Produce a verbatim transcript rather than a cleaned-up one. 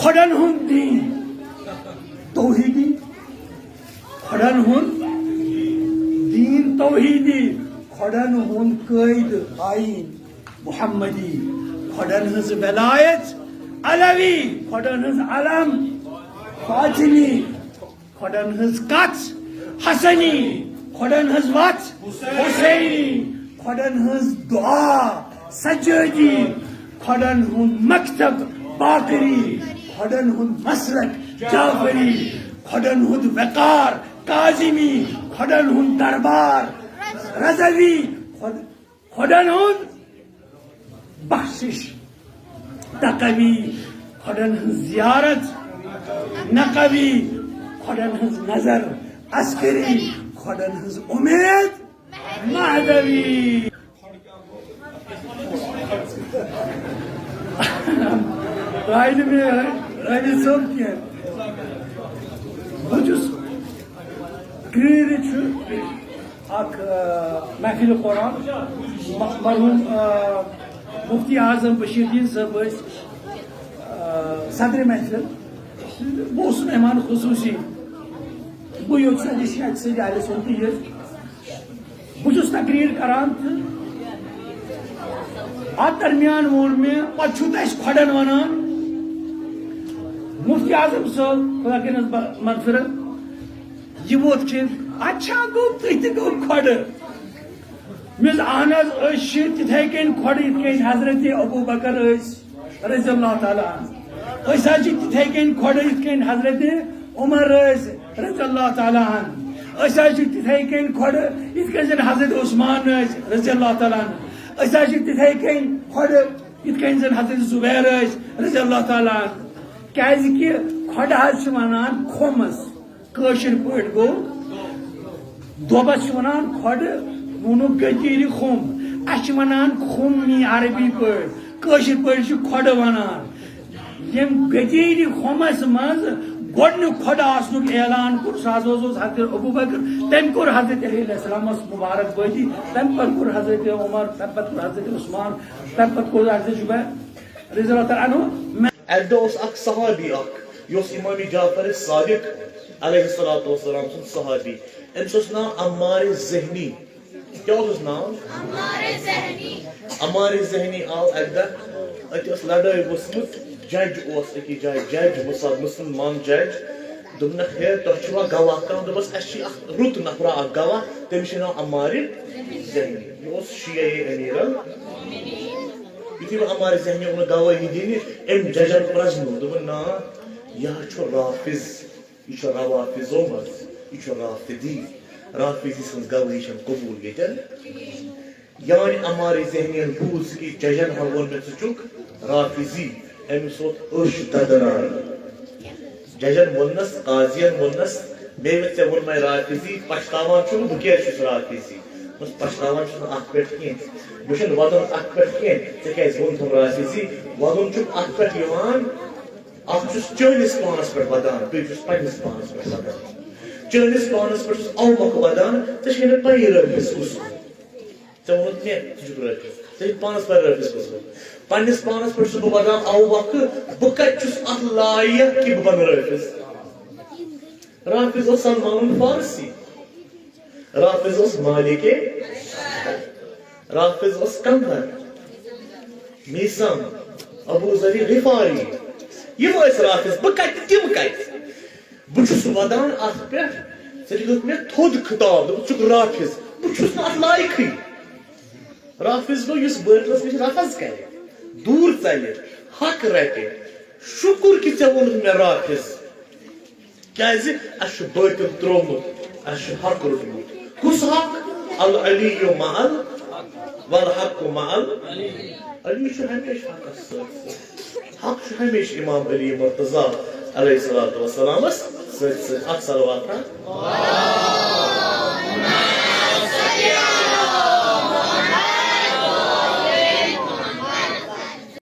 کھۄڈن ہُنٛد دیٖن توحیٖدی، کھۄڈن ہُنٛد دیٖن توحیٖدی، کھۄڈن ہُنٛد قٲیدٕ آیٖن محمدی، کھۄڈن ہٕنٛز ولایت علوی، کھۄڈن ہٕنٛز علم فاطمی، کھۄڈن ہٕنٛز کَژھ حسنی، کھۄڈن ہٕنٛز وَژھ حسینی، کھۄڈن ہٕنٛز دُعا سجٲدی، کھۄڈن ہُنٛد مکتب باقری، کھۄڈن ہُنٛد مسلک جعفری، کھۄڈن ہُنٛد وقار کاظمی، کھۄڈن ہُنٛد دربار رضوی، کھۄڈ-، کھۄڈن ہُنٛد بخشش تقوی، کھۄڈن ہٕنٛز زیارت نقوی، کھۄڈن ہٕنٛز نظر عسکری، کھۄڈن ہٕنٛز اُمید مہدوی۔ راے نہٕ مےٚ رٲوی صٲب کینٛہہ۔ بہٕ چھُس کرٛیٖرِ چھُ اکھ، آ، محفل قرآن م-، مرحوم، آ، مفتی اعظم بشیر الدین صٲب ٲسۍ، آ، صدر محفل۔ بہٕ اوسُس مہمان خصوٗصی۔ بہٕ یوٚت سا یہِ چھِ اَکہِ سۭتۍ آلہِ سُنٛد تہٕ یہِ۔ بہٕ چھُس تقریر کران تہٕ اتھ درمیان ووٚن مےٚ، پتہٕ چھُو تُہۍ اَسہِ کھۄڈن ونان۔ مفتی اعظم صٲب، خدا کٔرِنَس ب-، مغفرت، یہِ ووت کھٮ۪ن، اچھا گوٚو، تُہۍ تہِ گوٚو کھۄڈٕ۔ مےٚ دوٚپُس، اہن حظ، أسۍ چھِ تِتھے کٔنۍ کھۄڈٕ، یِتھ کٔنۍ حضرت ابو بکر ٲسۍ رضی اللہ تعالیٰ عنہ۔ أسۍ حظ چھِ تِتھے کٔنۍ کھۄڈٕ، یِتھ کٔنۍ حضرت عمر ٲسۍ رضی اللہ تعالیٰ عنہ۔ أسۍ حظ چھِ تِتھے کٔنۍ کھۄڈٕ، یِتھ کٔنۍ زن حضرت عثمان ٲسۍ رضی اللہ تعالیٰ عنہ۔ أسۍ حظ چھِ تِتھے کٔنۍ کھۄڈٕ، یِتھ کٔنۍ زن حضرت زبیر ٲسۍ رضی اللہ تعالیٰ عنہ۔ کیازِ کہِ کھۄڈٕ حظ چھِ ونان کھومس۔ کٲشِر پٲٹھۍ گوٚو، دۄبس چھِ ونان کھۄڈٕ، ووٚنُکھ گٔدیٖرِ خوٚم۔ اَسہِ چھِ ونان خوٚم یی عربی پٲٹھۍ، کٲشِر پٲٹھۍ چھِ کھۄڈٕ ونان۔ ییٚمۍ گٔدیٖرِ خوٚمس منٛز گۄڈٕنیُک کھۄڈٕ آسنُک اعلان کوٚر، سُہ حظ اوس، اوس حضرت ابو بکر۔ تٔمۍ کوٚر حضرت علی علیہ السلامس مبارک بٲدی، تَمہِ پتہٕ کوٚر حضرت عمر، تَمہِ پتہٕ کوٚر حضرت عثمان، تَمہِ پتہٕ کوٚر حضرت زبیر رضی اللہ تعالیٰ عنہ۔ اَکہِ دۄہ اوس اکھ صحابی اکھ، یہِ اوس امام جعفر صادق علیہ الصلوۃ والسلام سُنٛد صحابی۔ أمِس اوس ناو عمار ذہنی۔ کیٛاہ اوسُس ناو؟ عمار ذہنی۔ عمار ذہنی آو اَکہِ دۄہ، اَتہِ ٲس لڑٲے ؤژھمٕژ، جج اوس أکِس جایہِ، جج، مُسل-، مُسلمان جج۔ دوٚپنکھ، ہے، تۄہہِ چھُوا گواہ کانٛہہ؟ دوٚپُس، اَسہِ چھُ اکھ رُت نفرا اکھ گواہ، تٔمِس چھُ ناو عمار ذہنی۔ یہِ اوس شیعہ امیر ال-، یُتھُے وۄنۍ عمار ذہنی اوٚن گواہی دِنہِ، أمۍ ججن پرٛزنوو، دوٚپُن، نا، یہِ حظ چھُ رافض، یہِ چھُ روافضو منٛز، یہِ چھُ رافضی، رافضی سٕنٛز گواہی چھَنہٕ قبوٗل ییٚتٮ۪ن۔ یعنی عمار ذہنی یَن بوٗز کہِ ججن ہا ووٚن مےٚ، ژٕ چھُکھ رافضی، أمِس ووت أچھ دَدران۔ ججن ووٚننس، قاضین ووٚننس، مےٚ ییٚلہِ ژےٚ ووٚنمے رافضی، پچھتاوان چھُکھ، بہٕ کیٛازِ چھُس رافضی؟ دوٚپمَس، پچھتاوان چھُس نہٕ اَتھ پٮ۪ٹھ کینٛہہ، مےٚ چھُنہٕ وَدُن اَتھ پٮ۪ٹھ کینٛہہ، ژےٚ کیٛازِ ووٚنتھُم رافضی؟ وَدُن چھُکھ اَتھ پٮ۪ٹھ یِوان، اَکھ چھُس چٲنِس پانَس پٮ۪ٹھ وَدان، بیٚیہِ چھُس پنٛنِس پانَس پٮ۪ٹھ وَدان۔ چٲنِس پانَس پٮ۪ٹھ چھُس اَوٕ مۄکھٕ وَدان، ژےٚ چھے نہٕ پَیی رٲفِض کُس۔ ژےٚ ووٚنُتھ مےٚ، ژٕ چھُکھ رٲفِض۔ ژےٚ چھُے پانَس پَے رٲفِض کُس گوٚو۔ پنٛنِس پانَس پٮ۪ٹھ چھُس بہٕ وَدان اَوٕ وقتہٕ، بہٕ کَتہِ چھُس اَتھ لایق کہِ بہٕ بَنہٕ رٲفِض؟ رافِض اوس سلمان الفارسی۔ رافِض اوس مالک۔ رافِض اوس قمبر۔ میثم۔ ابو ذر غفاری۔ یِم ٲسۍ رافِض۔ بہٕ کَتہِ، تِم کَتہِ؟ بہٕ چھُس وَدان اَتھ پٮ۪ٹھ، ژےٚ دیُتُتھ مےٚ تھوٚد خطاب، دوٚپُتھ، "ژٕ چھُکھ رافِض۔" بہٕ چھُس نہٕ اَتھ لایقٕے۔ رافِض گوٚو، یُس بٲطلَس نِش رفض کَرِ، دوٗر ژَلہِ، حق رَٹہِ۔ شُکُر کہِ ژےٚ ووٚنُتھ مےٚ رافِض، کیٛازِ اَسہِ چھُ بٲطِل ترٛوومُت، اَسہِ چھُ حق روٚٹمُت۔ کُس حق؟ العلی مع ال-، والحق مع ال-، علی چھُ ہمیشہِ حقس سۭتۍ سۭتۍ۔ حق چھُ ہمیشہِ امام علی مرتضیٰ علیہ الصلوۃ والسلامس سۭتۍ سۭتۍ۔ اکھ صلوات ہا۔